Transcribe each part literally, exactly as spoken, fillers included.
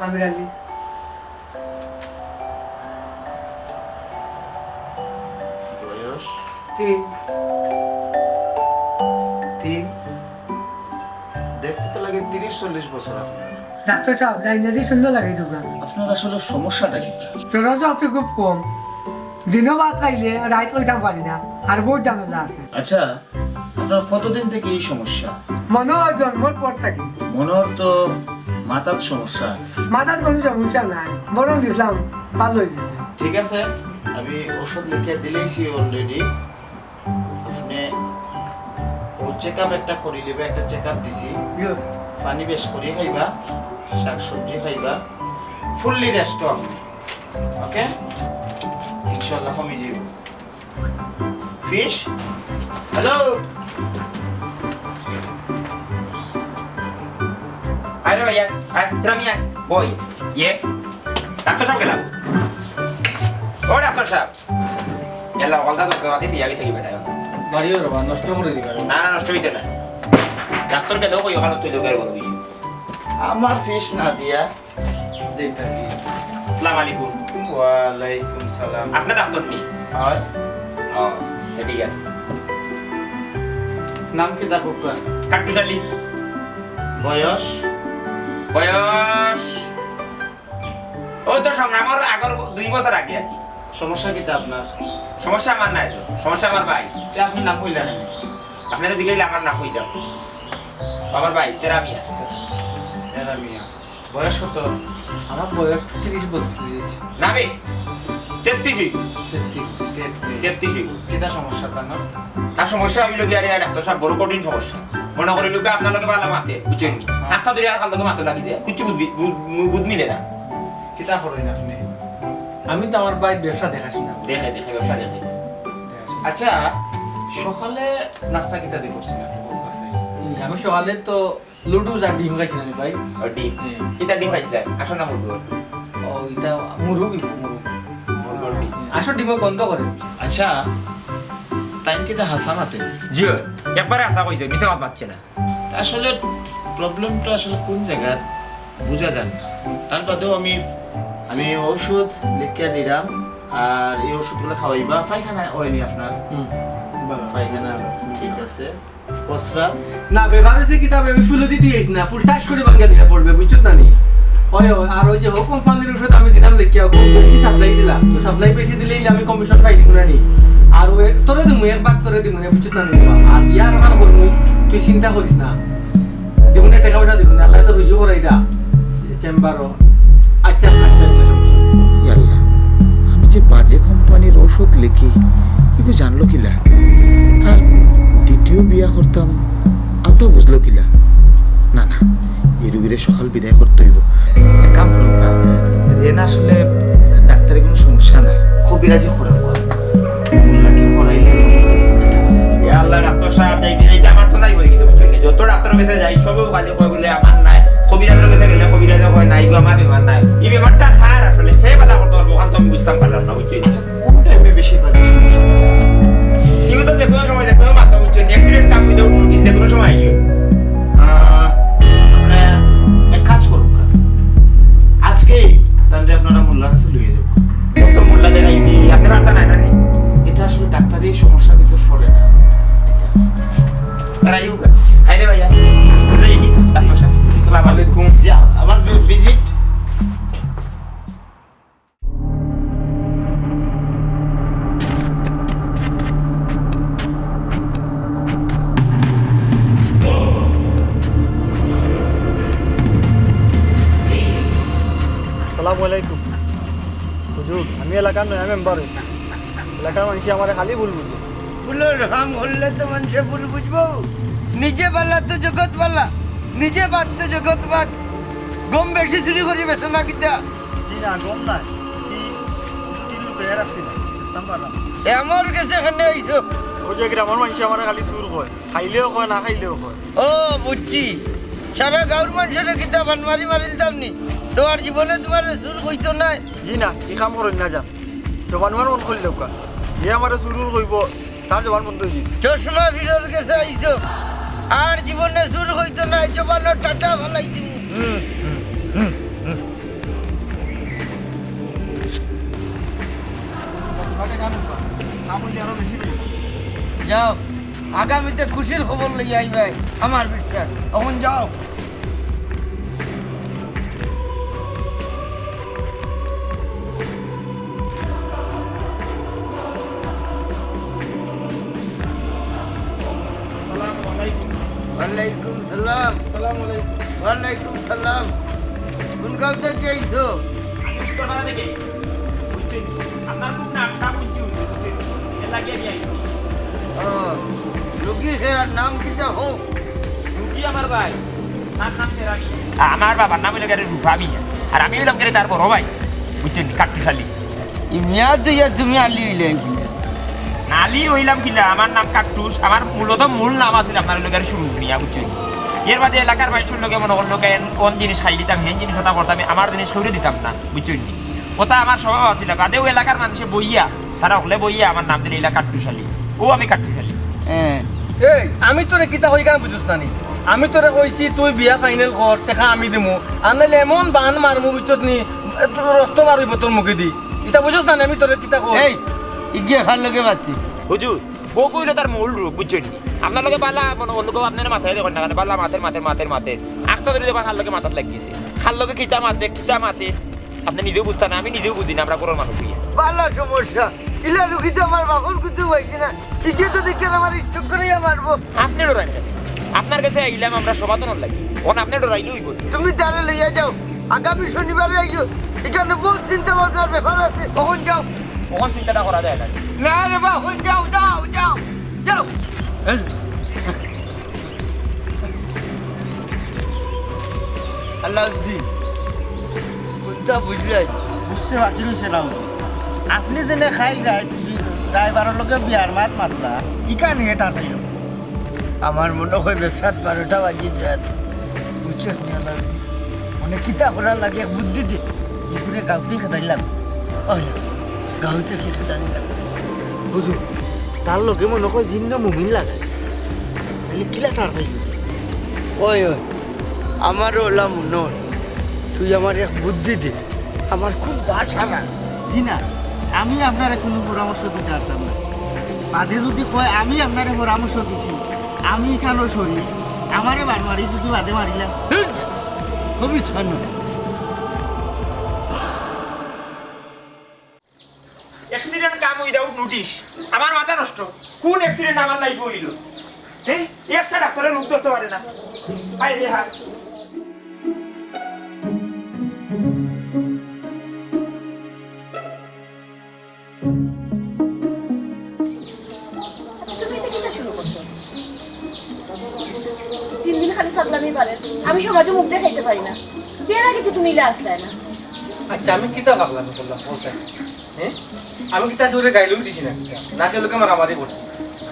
আমির আলী। বয়স? তিন। তিন? দেখতে তো লাগে তিরিশ চল্লিশ বছর আপনার। ডাক্তার সাব, রাইন্দা দি সুন্দর লাগে দোকান। আপনার আসলে সমস্যাটা কিতা? চলা তো আপনি খুব কম। দিনও ভাত খাইলে রাইত কইতাম পারি না, আর বহুত ঝামেলা আছে। আচ্ছা, আপনার কতদিন থেকে এই সমস্যা? মনে হয় জন্মর পর থাকি। মনে হয় তো মাথার সমস্যা আছে। মাথার কোনো সমস্যা নাই, বরং ইসলাম ভালো হয়ে গেছে। ঠিক আছে, আমি ওষুধ লিখে দিলেইছি already। আপনি ও চেক আপ একটা করি লিবা, একটা চেক আপ দিছি। ইয়ে। পানি বেশ করি খাইবা, শাক সবজি খাইবা, ফুললি রেস্ট আপনি। ওকে, ইনশাআল্লাহ কমি যাইব। Fish, hello. আরে ভাইয়া, আয়, রামিয়া, বই। ইয়ে, ডাক্তার সাব গেলাম। ও ডাক্তার সাব। এলা, হকলতা তো তোমাকে দিয়া গেছে কি বেটা? বাড়িও রে বা, নষ্ট করে দিবা রে। না, না, নষ্ট হইতে না। ডাক্তার কে দাও, কই ওখানে তুই লোকের বলবি। আমার ফিশ না দিয়া দিতা কি? আসসালামু আলাইকুম। ওয়ালাইকুম সালাম। আপনি ডাক্তার নি? হয়। ও, তে ঠিক আছে। নাম কিতা কউক্কা? কাট্টুশ আলী। বয়স? বয়স? ও তো সংগ্রামর আগর দুই বছর আগে। সমস্যা কিতা আপনার? সমস্যা আমার নাই তো, সমস্যা আমার ভাই। তে আপনি নাম কইলা কেনে? আপনারা জিগাইলে আমার নাম কইতাম। আমার ভাই, তেরা মিয়া। তেরা মিয়া। বয়স কত? আমার বয়স তিরিশ বত্রিশ। না বে, তেত্রিশ হইব। তেত্রিশ। তেত্রিশ। তেত্রিশ হইব। কিতা সমস্যা তার নাম? তার সমস্যা হইল কি, আরে ডাক্তার সাব, বড় কঠিন সমস্যা। মনে করি লোকে আপনার লগে ভালা মাতে, বুঝছেন নি? হ্যাঁ। আস্তা ধরে আর কার লগে মাতে লাগি যায়, কিচ্ছু বুঝ, বুঝ, বুঝ মিলে না। কিতা করেন আপনি? আমি তো আমার ভাইর ব্যবসা দেখাশোনা করি। দেখে, দেখে, ব্যবসা দেখে। আচ্ছা, সকালে নাস্তা কিতা দি করছেন আপনি? হুম, আমি সকালে তো লুডুস আর ডিম খাইছি না ভাই। ও, ডিম। হুম। কিতা ডিম খাইছিলা? আসো না মুরগো। ও, ইটা মুরগ, মুরগ। মুরগর ডিম। আসো ডিমও গন্ধ করে। আচ্ছা, তাইন কিতা হাছা মাতে? জি, একবারে হাছা কইছে, মিছা মাত মাতছে না। আসলে প্রবলেমটা আসলে কোন জায়গার বুঝা যায় না। তার বাদেও আমি, আমি ঔষধ লিখিয়া দিলাম, আর এই ঔষধগুলো খাওয়াইবা। পায়খানা হয়নি আপনার? হুম, ভালো। পায়খানা ঠিক আছে। প্রস্রাব? না, ব্যাপার হইছে কিতা, ওই ফুলো দি তুই আইস না, ফুল টাস করে ভাঙ্গা দিয়া পড়বে, বুঝছত না নি? ওই, ওই, আর ওই যে হো কোম্পানির ঔষধ আমি দিলাম লেখিয়া, কম বেশি সাপ্লাই দিলাম, তো সাপ্লাই বেশি দিলে আমি কমিশন পাই দিব না নি? আর ওই তোরে দিমু, এক ভাগ তোরে দিমু না, বুঝছত না নি? আর বিয়া আর ওখানে করবো, তুই চিন্তা করিস না। দিমু না, টাকা পয়সা দিমু না, আল্লাহ তো রুজি করাই দা। চেম্বারও। আচ্ছা, আচ্ছা, আচ্ছা, সমস্যা নাই। ইয়া আল্লাহ, আমি যে বাজে কোম্পানির ঔষধ লিখি, এগু জানলো কিলা? আর দ্বিতীয় বিয়া করতাম, অতা বুঝলো কিলা? না, না, এই রুগীরে সকাল বিদায় করতে হইব। এক কাম করুন না, এ না আসলে ডাক্তারি কোনো সমস্যা নাই, কবিরাজি করা কর। মোল্লা কি করাইলে? ইয়া আল্লাহ, ডাক্তার সাব, যাইতে যাইতে আমার তো নাই হয়ে গেছে, বুঝছো নি? যত ডাক্তার কাছে যাই, সবে খালি কয় বলে, "আমার নাই।" কবিরাজের কাছে গেলে কবিরাজে কয়, "নাই গো, আমার বেমার নাই।" এই বেমারটা কার আসলে, কে বালা করতে পারবো, ওখান তো আমি বুঝতাম পারলাম না, বুঝছো নি? আচ্ছা, কোন টাইমে বেশি পারে সমস্যা? কেউ তো যে কোনো সময়, যে কোনো মাত্রা, বুঝছো নি? Accident come without notice, যে কোনো সময় আইও। আহ, আপনি এক কাজ করুন, আজকেই তাহলে আপনারা মোল্লার কাছে লইয়া যান। ও তো মোল্লা দেখাইছি, আপনার আর তা নাই না নি? এটা আসলে ডাক্তারি সমস্যার ভিতর পড়ে না। এটা। তারা ইউ, আরে ভাইয়া, বুঝলে কি? ডাক্তার সাব, আসসালামু আলাইকুম। জি, আবার ভি-, ভিজিট। আসসালামু আলাইকুম। হুজুর, আমি এলাকার নয়া মেম্বার হইছি। এলাকার মানুষে আমারে খালি ভুল বুঝে। ভুলর কাম করলে তো মানুষে ভুল বুঝবো। নিজে বালা তো জগৎ বালা, নিজে বাদ তো জগৎ বাদ। গম বেশি চুরি করি বেচো না কিতা? জি না, গম নাই। কি, কি লুকাইয়া রাখছি না, বুঝতাম পারলাম না। এ আমার কাছে কেনে আইছো? ওই যে গ্রামের মানুষে আমারে খালি চুর কয়, খাইলেও কয়, না খাইলেও কয়। ও, বুঝছি। সারা গাঁওর মানুষরে কিতা বান মারি মারিলতাম নি? তোমার জীবনে তোমারে চুর কইতো নায়। জি না, ই কাম করইন না যান। জবান আমার মন খুলি দেউক্কা। যে আমারে চুরুর কইবো, তার জবান বন্ধ হয়ে যাবে। চশমা ফিরর কাছে আইছো। আর জীবনে চুর কইতো নায়, জবানর টাটা ফালাই দিমু। হুম, হুম, হুম, হুম। যাও, আগামীতে খুশির খবর লইয়া আইবায়, আমার বিশ্বাস। অখন যাও। আসসালামু আলাইকুম। ওয়ালাইকুম সালাম। আসসালামু আলাইকুম। ওয়ালাইকুম সালাম। কোন গাঁও থাকি আইছো? আমি উত্তরপাড়া থাকি আইছি। বুঝছইন? আপনার খুব নাম ডাক হুনছি, বুঝছইন? এর লাগি আমি আইছি। ও, রুগী হে আর নাম কিতা হো? রুগী আমার ভাই, তার নাম শেরানি। আমার বাবার নাম অইলো গিয়া রূপা মিয়া, আর আমি অইলাম গিয়া তার বড় ভাই, বুঝছইন? কাট্টুশ আলী। ই মিয়া তো ইয়া তুমি আলী অইলে কিলা? আলী অইলাম কিলা, আমার নাম কাট্টুশ, আমার মূলত মূল নাম আছিল আপনার অইলো গিয়া সুরুজ মিয়া, বুঝছইন? এর বাদে এলাকার মানুষর লগে মনে করলো গিয়া এন-, অন জিনিস খাই দিতাম, হেন জিনিস অতা করতাম, আমার জিনিস কেউরে দিতাম না, বুঝছইন নি? অতা আমার স্বভাব আছিল, বাদেও এলাকার মানুষে বইয়া, তারা হকলে বইয়া আমার নাম দিলে ইলা কাট্টুশ আলী, ও আমি কাট্টুশ আলী। হ্যাঁ। এই, আমি তোরে কিতা কই, কেনে বুঝছ না নি? আমি তোরে কইছি তুই বিয়া final কর, টেকা আমি দিমু, আর নাইলে এমন বান মারমু, বুঝছত নি? এ, তোর রক্ত বার অইবো তোর মুখেদি। ইতা বুঝছ না নি আমি তোরে কিতা কই? এই, ইগিয়ে কার লগে মাতি? হুজুর, বউ কইলো তার মূল রূপ, বুঝছইন নি? আপনার লগে বালা, মনে করলো গো, আপনার মাথায় দেখেন না কেনে? বালা মাতের, মাতের, মাতের, মাতের। আখতা ধরি দেখবা কার লগে মাতাত লাগিছে। কার লগে কিতা মাতে, কিতা মাতে। আপনে নিজেও বুঝতা না, আমি নিজেও বুঝি না, আমরা ঘরর মানুষ অইয়া। বালা সমস্যা। ইলা রুগী তো আমার বাপর কুতু অইছে না। ইকে তো দেখেন আমার stroke করিয়া মারবো। আপনে ডরাইন কেনে? আপনার গেছে আইলাম আমরা সমাধানর লাগি। অখন আপনে ডরাইলে অইবো নি? তুমি তারে লইয়া যাও। আগামী শনিবারে আইও। ইখানো বউত চিন্তা ভাবনার ব্যাপার আছে। অখন যাও। অখন চিন্তাটা করা যায় না। না রে বা, অখন যাও, যাও, যাও, যাও। এই। আলাউদ্দিন, কুনটা বুঝলায়? বুঝতে বাকি রইছে না। আপনে যেনে কাইল রাইত driverর লগে বিয়ার মাত মাতলা, ইখান হে টাটাইল। আমার মনে অয় ব্যবসাত বারোটা বাজি যায়। বুঝছস নি আলাউদ্দিন? মানে কিতা করার লাগে এক বুদ্ধি দে। ইগুরে গাঁওতে খেদাইলাম। ওই, গাঁওতে কি খেদাইলাম? বুঝো, তার লগে মনে অয় জিন্ন মুমিন লাগাই। তাইলে কিলা টার পাইবো? ওই, ওই, আমারও অলা মনে অয়। তুই আমারে এক বুদ্ধি দে। আমার খুব বাসা না। জি না, আমি আপনারে কুনু পরামর্শ দিতাম পারতাম না। বাদে যুদি কয় আমি আপনারে পরামর্শ দিছি, আমি ইখানো সরি, আমারে বান মারি যুদি বাদে মারিলাম। ধুর, খুবই ছন্ন। Accident come without notice। আমার মাথা নষ্ট। কুন accident আমার life-ও অইলো? হ্যাঁ? একটা ডাক্তারে রোগ ধরতে পারে না। হায় রে হায়। তুমি ইটা কিতা শুরু করছো? তিন দিন খালি পাগলামি বাড়ে। আমি সমাজে মুখ দেখাইতে পারি না। বিয়ার আগে তো তুমি ইলা আছলায় না। আচ্ছা, আমি কিতা পাগলামি করলাম, বলতে? হ্যাঁ? আমি কিতা জোরে গাইলেও দিছি না কিতা? না সে লোকে মারামারি করছি।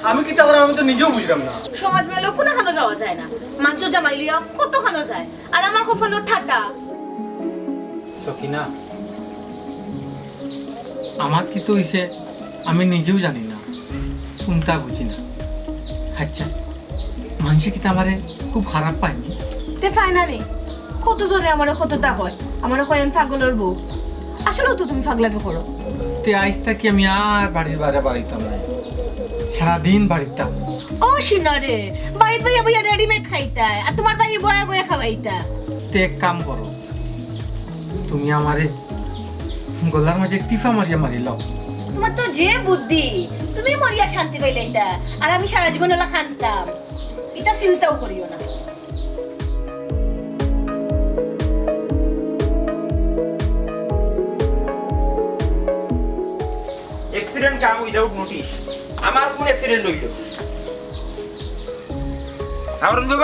আমি কিতা করলাম, আমি তো নিজেও বুঝলাম না। সমাজ মেলো কুনুখানো যাওয়া যায় না। মানষর জামাই লইয়া কতখানো যায়। আর আমার কপালো ঠাটা। সকিনা, আমার কিতা অইছে আমি নিজেও জানি না, কুনতা বুঝি না। আচ্ছা, মানষে কিতা আমারে খুব খারাপ পায় নি? তে পায় না নি? কত জনে আমারে কততা কয়, আমারে কয় আমি পাগলর বউ। আসলেও তো তুমি পাগলামি করো। তে আইজ থাকি আমি আর বাড়ির বাইরে বারইতাম না, সারাদিন বাড়িত থাকমু। ও শিনা রে, বাড়িত বইয়া বইয়া readymade খাইতায়, আর তুমার ভাইয়ে বয়া বয়া খাওয়াইতা। তে এক কাম করো, তুমি আমারে গলার মাঝে টিপা মারিয়া মারিলাও। তুমার তো যে বুদ্ধি, তুমি মরিয়া শান্তি পাইলাইতা, আর আমি সারা জীবন অলা কানতাম। ইতা চিন্তাও করিও না। Accident come without notice। আমার কুন accident অইলো? আমার হুনো,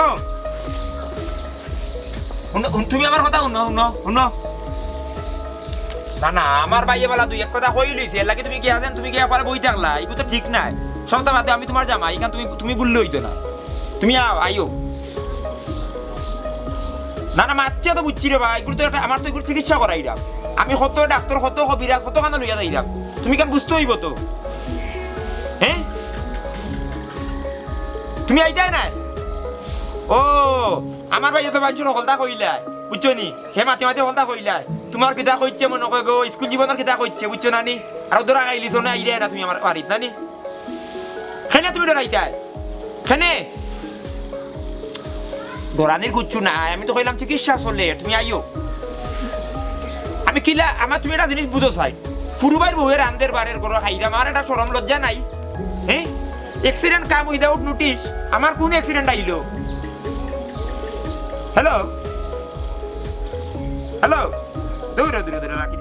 হুনো, হুনো, তুমি আমার কথা হুনো, হুনো, হুনো। না, না, আমার ভাইয়ে বালা দুই এক কথা কইলিছে, এর লাগি তুমি গিয়া যেন, তুমি গিয়া একবারে বই থাকলা, ইগু তো ঠিক নায়। সবতা বাদে আমি তুমার জামাই, ইখান তুমি, তুমি বললে অইতো না। তুমি আও, আইও। না, না, মাতছি তো বুঝছি রে ভাই, ইগুর তো একটা, আমার তো ইগুর চিকিৎসা করাইরাম। আমি কত ডাক্তার, কত কবিরাজ, কতখানো লইয়া যাইরাম। তুমি কেন বুঝতে অইবো তো? হ্যাঁ? তুমি আইতায় নায়? ও, আমার ভাইয়ে তো মানষর হকলতা কইলায়। বুঝছো নি? হে মাতে মাতে হকলতা কইলায়। তুমার কিতা কইছে মনো কয় গো, স্কুল জীবনর কিতা কইছে, বুঝছো না নি? আর ওদরা গাইলি শোনে আইরে না তুমি আমার বাড়িত না নি? কেনে তুমি ডরাইতায়? কেনে? ডরানির কিচ্ছু নাই, আমি তো কইলাম চিকিৎসা চলে, তুমি আইও। আমি কিলা, আমার তুমি একটা জিনিস বুঝো চাই, পুরুবাইর বউয়ে রান্ধের বারের ঘরো খাইরাম, আমার একটা শরম লজ্জা নাই? হ্যাঁ, accident come without notice, আমার কোন accident আইলো? হ্যালো, হ্যালো, দূরে দূরে দূরে রাখি।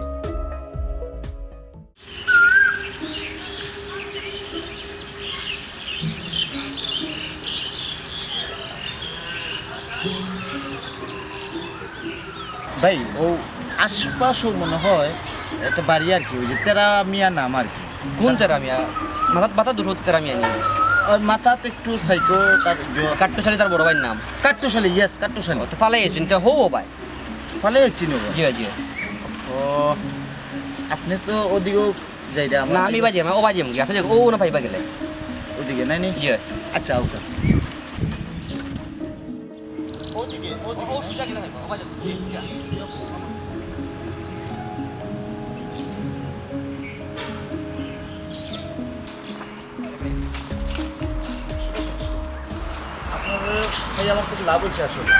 ভাই, ও আশপাশও মনে হয় একটা বাড়ি আর কি, ওই যে তেরা মিয়া নাম আর কি। কোন তেরা মিয়া? মাথাত, মাথাত দুষো তেরা মিয়া নি? ওই মাথাত একটু সাইকো, তার জ- কাট্টুশালী তার বড় ভাইর নাম। কাট্টুশালী, yes, কাট্টুশালী। ও তো ফালাই চিনতে হো ভাই। ফালাই চিনো ভাই? জি, জি। ও, আপনি তো ওদিকেও যাই রে, আমার না, আমি বাজে, ও বাজে মুখে, আপনি ও না পাইবা গেলে। ওদিকে নাই নি? জি। আচ্ছা, ওকে। ওদিকে, ওদিকে। ও, ও, সোজা গেলে হয়, ও বাজে। জি, জি। আপনার ভাই আমার খুব লাভ হয়েছে আসলে।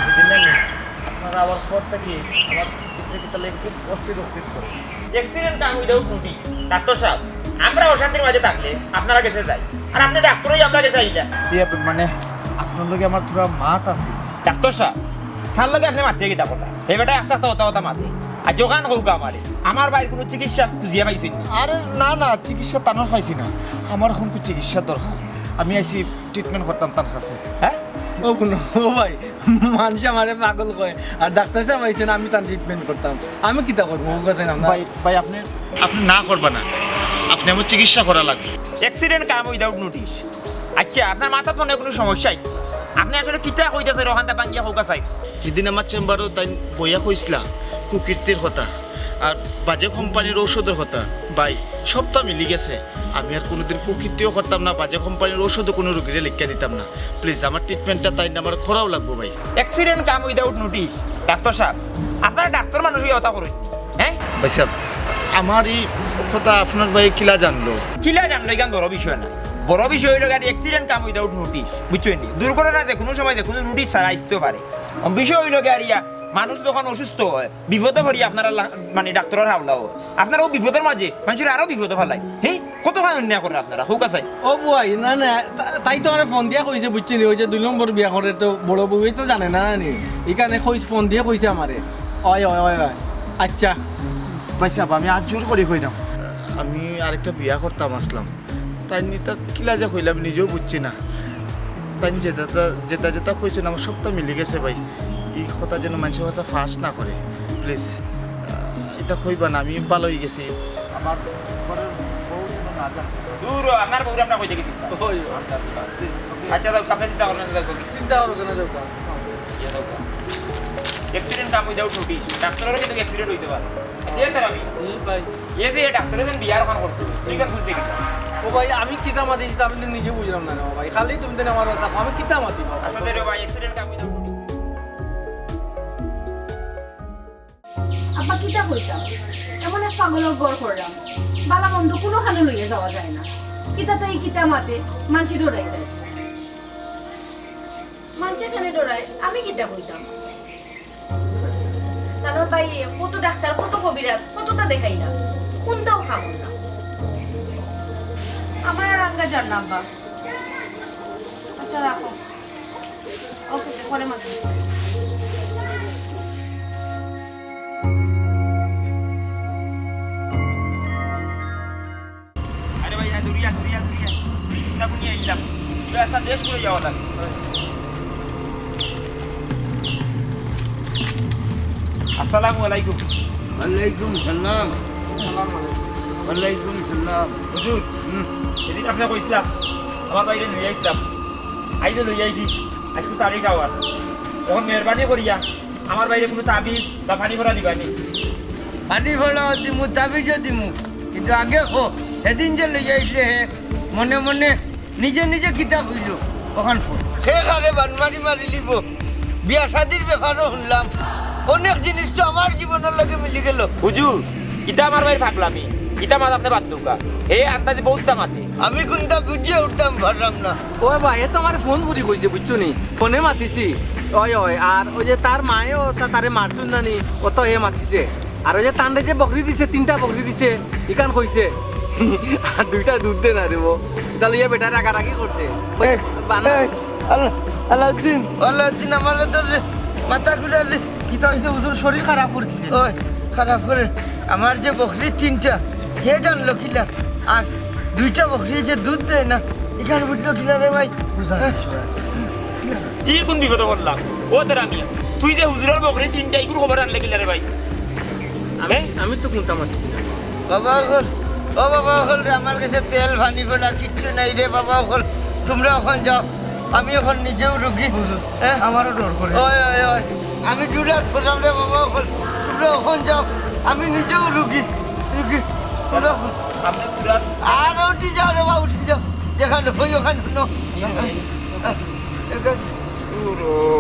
বুঝলেন? আপনারা আবার পর থেকে আমার সিক্রেট তাহলে একটু অস্থির অস্থির করে। Accident come without notice। Doctor সাহেব, আমরা অশান্তির মাঝে থাকলে আপনারা গেছে যাই, আর আপনি ডাক্তারই আমরা গেছে আইলা। ইয়ে, মানে, আপনার লগে আমার থোড়া মাত আছে। ডাক্তার সাহেব, তার লগে আপনি মাতিয়ে কিতা কথা? এই বেটা একটা তো কথা কথা মাতে। আর যখন হোক আমারে, আমার ভাইর কোনো চিকিৎসা খুঁজিয়া পাইছেন নি? আরে না, না, চিকিৎসা তানোর পাইছি না। আমার এখন চিকিৎসা দরকার। আমি আইছি ট্রিটমেন্ট করতাম তার কাছে। হ্যাঁ? ও হুনো, ও ভাই, মানুষ আমারে পাগল কয়, আর ডাক্তার সাহেব আইছেন, আমি তার ট্রিটমেন্ট করতাম। আমি কিতা করবো? ও কাছে না। ভাই, ভাই, আপনি, আপনি না করবা না, আপনি আমার চিকিৎসা করা লাগবে। Accident come without notice। আচ্ছা, আপনার মাথাত মনে হয় কোনো সমস্যা আছে। আপনি আসলে কিতা কইতাছেন, ওখানটা ভাঙ্গিয়া কউক্কা চাই। সেদিন আমার চেম্বারও তাই বইয়া কইছিলা কুকীর্তির কথা, আর বাজে কোম্পানির ঔষধর কথা। ভাই, সবটা মিলি গেছে। আমি আর কোনোদিন কুকীর্তিও করতাম না, বাজে কোম্পানির ঔষধও কোনো রুগীরে লিখিয়া দিতাম না। প্লিজ, আমার ট্রিটমেন্টটা তাই আমার করাও লাগবো ভাই। Accident come without notice। Doctor সাহেব, আপনারা ডাক্তার মানুষ হইয়া কথা করইন, হ্যাঁ? ভাই সাহেব, আমার এই কথা আপনার ভাই কিলা জানলো? কিলা জানলো, ইখান বড় বিষয় না। বড় বিষয় হইল গিয়া accident come without notice, বুঝছইন নি? দুর্ঘটনা যে কোনো সময় যে কোনো নোটিশ ছাড়া আইতে পারে। বিষয় হইল গিয়া, মানুষ যখন অসুস্থ হয়, বিপদে পড়ি আপনারা লা-, মানে ডাক্তারর হাওলা হয়। আপনারা ও বিপদর মাঝে মানুষরে আরো বিপদে ফালাই। হে, কতখান অন্যায় করেন আপনারা, কউক্কা চাই। ও বুয়াই, না, না, তা-, তাই তো আমারে ফোন দিয়া কইছে, বুঝছইন নি? ওই যে দুই নম্বর বিয়া করে তো বড় বউ, এই তো জানে না নি। ইখানে কইছে, ফোন দিয়া কইছে আমারে। অয়, অয়, অয়, অয়। আচ্ছা। ভাই সাহেব, আমি আত জোর করি কইরাম। আমি আরেকটা বিয়া করতাম আছলাম। তাইন ইতা কিলা যে কইলা আমি নিজেও বুঝছি না। তাইন যেতা, যেতা, যেতা কইছইন আমার সবটা মিলি গেছে ভাই। এই কথা যেন মানষে কথা ফাঁস না করে, প্লিজ। ইতা কইবা না, আমি ভালা অই গেছি। আমার ঘরর বউ যেন না জানে। দূর হ, আপনার বউরে আমরা কই দেখি চিন্তা। ওই, আচ্ছা, আচ্ছা, আচ্ছা। প্লিজ, ওকে। আচ্ছা, যাও, আপনি চিন্তা করবেন না, যাও। চিন্তা করো কেন, যাও? ইয়ে, যাও। Accident come without notice। ডাক্তাররও কিন্তু accident হইতে পারে। আচ্ছা, এ তার আমি। হুম, ভাই। এ যে ডাক্তারে যেন বিয়ার ওখান করতে, তুই কেন বুঝতে গেছিস? ও ভাই, আমি কিতা মাতি, সেটা আমি তো নিজে বুঝলাম না রে ভাই। খালি তুমি তো আমার কথা, আমি কিতা মাতি, বাবা? আসলে রে ভাই, accident come without notice। আব্বা, কিতা কইতাম? এমন এক পাগলর ঘর করলাম, বালা মন্দ কুনুখানো লইয়া যাওয়া যায় না। কিতা তাই কিতা মাতে, মানষে ডরাই যায়। মানষে কেনে ডরায়, আমি কিতা কইতাম? তানোর ভাই কত ডাক্তার, কত কবিরাজ, কতটা দেখাইলাম, কুনটাও কাম অর না। আমার আর আঙ্গা যার না, আব্বা। আচ্ছা, রাখো। ওকে, পরে মাত্র। আরে ভাই, আরে, দূরিয়া, দূরিয়া, দূরিয়া। না, বুঝিয়া আইলাম। তুই আস্তা দেশ ঘুরে যাওয়া লাগে। আসসালামু আলাইকুম। ওয়ালাইকুম সালাম। ওয়ালাইকুম সালাম। হুজুর, হুম। এদিন আপনি কইছিলাম, আমার ভাইরে লইয়া আইছিলাম। আইজও লইয়া আইছি। আজকে তারিখ আওয়ার। এখন মেহরবানি করিয়া আমার ভাইরে কোনো তাবিজ বা পানি ভরা দিবা নি? পানি ভরাও দিমু, তাবিজও দিমু, কিন্তু আগে কো, সেদিন যে লইয়া আইলে হে মনে মনে নিজে নিজে কিতা কইল, ওখান কো। হে কারে বানমারি মারি লিব। বিয়া শাদির ব্যাপারও হুনলাম, অনেক জিনিস তো আমার জীবনর লগে মিলি গেল। হুজুর, ইতা আমার ভাইর পাগলামি, ইতা মাত আপনে বাদ দেউক্কা। হে আন্দাজি বউততা মাতে। আমি কুনতা বুঝিয়া উঠতাম পারলাম না। ওই ভাই, এ তো আমারে ফোন করি কইছে, বুঝছো নি? ফোনে মাতিছি। ওই, ওই, আর ওই যে তার মায়েও তা-, তারে মারছইন না নি, অতা হে মাতিছে। আর ওই যে তানরে যে বকরি দিছে, তিনটা বকরি দিছে, ইখান কইছে। আর দুইটা দুধ দেয় না রে ও। তাইলে ইয়ে বেটা রাগারাগি করছে। ওই এ, বানা- এ, আলা-, আলাউদ্দিন। আলাউদ্দিন, আমারে তো রে, মাথা ঘুরার রে। কিতা অইছে হুজুর, শরীর খারাপ করছে? ওই, খারাপ করে। আমার যে বকরি তিনটা, কে জানলো কিলা? আর দুইটা বকরি যে দুধ দেয় না, ইখান বুঝলো কিলা রে ভাই? বুঝা যাচ্ছে, বুঝা যাচ্ছে। ই কুন বিপদো পড়লাম? ও তেরা মিয়া, তুই যে হুজুরর বকরি তিনটা, ইগুর খবর আনলে কিলা রে ভাই? আমি, আমি তো কুনতা মাতি না। বাবা অকল, ও বাবা অকল রে, আমার গেছে তেল পানি বেটা কিচ্ছু নাই রে বাবা অকল। তুমরা অখন যাও, আমি অখন নিজেও রুগী। হুজুর, হ্যাঁ? আমারও ডর করে। ওই, ওই, ওই, আমি জুরাত করলাম রে বাবা অকল। তুমরা অখন যাও, আমি নিজেও রুগী, রুগী। তুমরা অখন আপনি জুরাত আর উঠি যাও রে বাবা, উঠি যাও। যেখানে হই ওখানে হুনো। এখানে।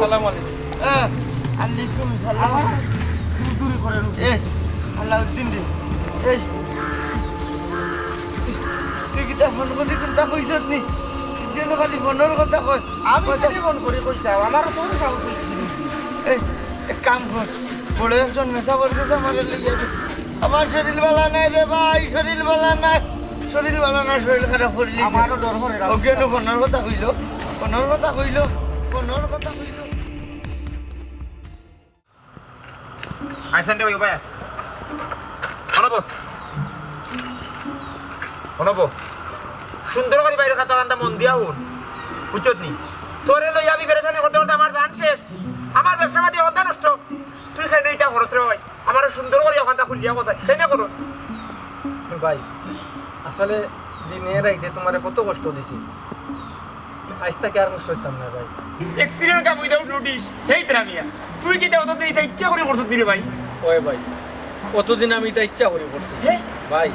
সালাম আলাইকুম। হ্যাঁ, আলাইকুম সালাম। দূরে করে রুগী। এ, আলাউদ্দিন রে। এই, তুই কিতা ফোন করি কুনতা কইছত নি? যেন খালি ফোনর কথা কয়। আমি কথা খালি ফোন করি কইছাও, আমারও তো সাহস অইছে। এই, এক কাম কর, বড় একজন মেসাবর গেছে আমারে লইয়া দে। আমার শরীর ভালা নাই রে ভাই, শরীর ভালা নাই, শরীর ভালা নাই, শরীর খারাপ করিলিছে। আমারও ডর করে। অজ্ঞান ফোনর কথা কইলো, ফোনর কথা কইলো, ফোনর কথা কইলো। আইছেন রে ভাই, ভাই। অনব। অনব। সুন্দর করি বাইরে কথা কান্দা মন দিয়া হুন। বুঝছত নি? তোরে লইয়া আমি পেরেশানি করতে করতে আমার জান শেষ। আমার ব্যবসা পাতি অবস্থা নষ্ট। তুই কেনে ইতা করস রে ভাই? আমারে সুন্দর করি অখানতা খুলিয়া কথা। কেনে করস? ভাই, আসলে দিনে রাইতে তুমারে কত কষ্ট দিছি। আইজ থাকি আর কষ্ট দিতাম না ভাই। Accident কাম without notice। হেই তেরা মিয়া, তুই কিতা অতদিন ইতা ইচ্ছা করি করছত নি রে ভাই? ওই ভাই, অতদিন আমি ইতা ইচ্ছা করি করছি। হে? ভাই,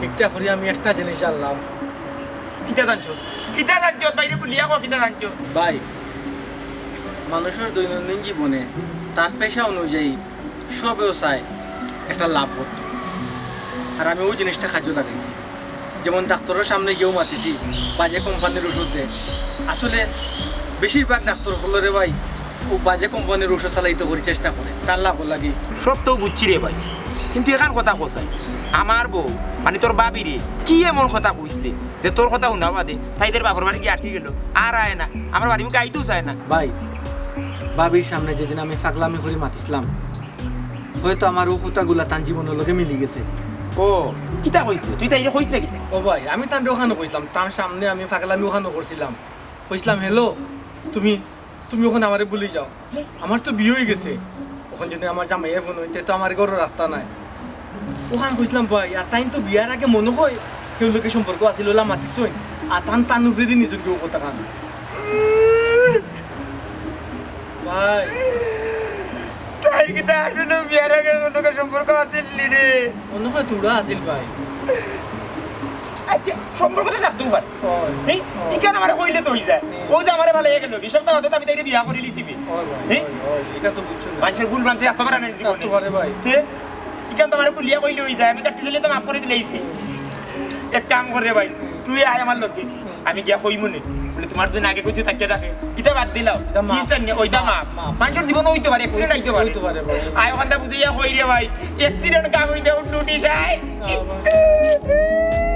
ইচ্ছা করি আমি একটা জিনিস জানলাম। কিতা জানছো? কিতা জানছো? বাইরে খুলিয়া কও, কিতা জানছো? ভাই, মানুষর দৈনন্দিন জীবনে তার পেশা অনুযায়ী সবেও চায় একটা লাভ করতে। আর আমি ওই জিনিসটা কাজে লাগাইছি। যেমন ডাক্তারর সামনে গিয়াও মাতিছি, বাজে কোম্পানির ঔষধ দেয়। আসলে বেশিরভাগ ডাক্তার অকলরে ভাই, ও বাজে কোম্পানির ঔষধ চালাইতে করি চেষ্টা করে, তার লাভর লাগি। সব তো বুঝছি রে ভাই, কিন্তু এখান কথা কছাই, আমার বউ, মানে তোর ভাবিরে, কি এমন কথা কইছে যে তোর কথা হুনা বাদে তাইর বাপর বাড়ি গিয়া আটকি গেল, আর আয় না, আমার বাড়ি মুখে আইতেও চায় না। ভাই, ভাবির সামনে যেদিন আমি পাগলামি করি মাতিছিলাম, হয়তো আমার ও কথাগুলা তান জীবনর লগে মিলি গেছে। ও, কিতা কইছে? তুই তাইরে কইস না কিতা? ও ভাই, আমি তানরে ওখানো কইছিলাম, তান সামনে আমি পাগলামি ওখানো করছিলাম। কইছিলাম, "হ্যালো, তুমি, তুমি ওখানে আমারে ভুলি যাও। আমার তো বিয়া অই গেছে। ওখান যদি আমার জামাইয়ে ফোন অইতে তো আমার ঘরো রাখতা নায়।" ওখান কইছিলাম, "ভাই, আর তাইন তো বিয়ার আগে মনো কয় কেউর লগে সম্পর্ক আছিল, ওলা মাতিছইন। আর তান, তান উপরেদি নিজর কেউ কথা খান।" ভাই। তাইর কিতা আসলে বিয়ার আগে কোনো সম্পর্ক আছিল নি রে? মনো কয় থুড়া আছিল ভাই। আচ্ছা, সম্পর্ক তো থাকতেও পারে। হয়। এই, হয়। ইখান আমারে কইলে তো অই যায়। হুম। ও যে আমারে ভালো লেগে গেল, কি সপ্তাহ বাদে তো আমি তাইরে বিয়া করি লিছি। হয় ভাই, এই? হয়, হয়, ইটা তো বুঝছো না। মানুষের ভুল ভ্রান্তি এত বড় নেই জীবনে। এত বড় ভাই। তে, ইখান তো আমারে খুলিয়া কইলে অই যায়, আমি কাটি দিলে তো মাফ করি দিলে অইছে। এক কাম কর রে ভাই, তুই আয় আমার লগে। আমি গিয়া কইমু নে। বলে, "তোমার জন্য আগে কইছি, তাকিয়া থাকে।" ইটা বাদ দিলাও। ইটা মাফ। কি জানি, ওইটা মাফ। মাফ, মাফ। মানুষের জীবনে অইতে পারে, accident অইতে পারে। অইতে পারে, ভাই। আয় ওখানটা বুঝিয়া কই রে ভাই, accident কাম অইতে উঠ উঠিস আয়। না, ভাই।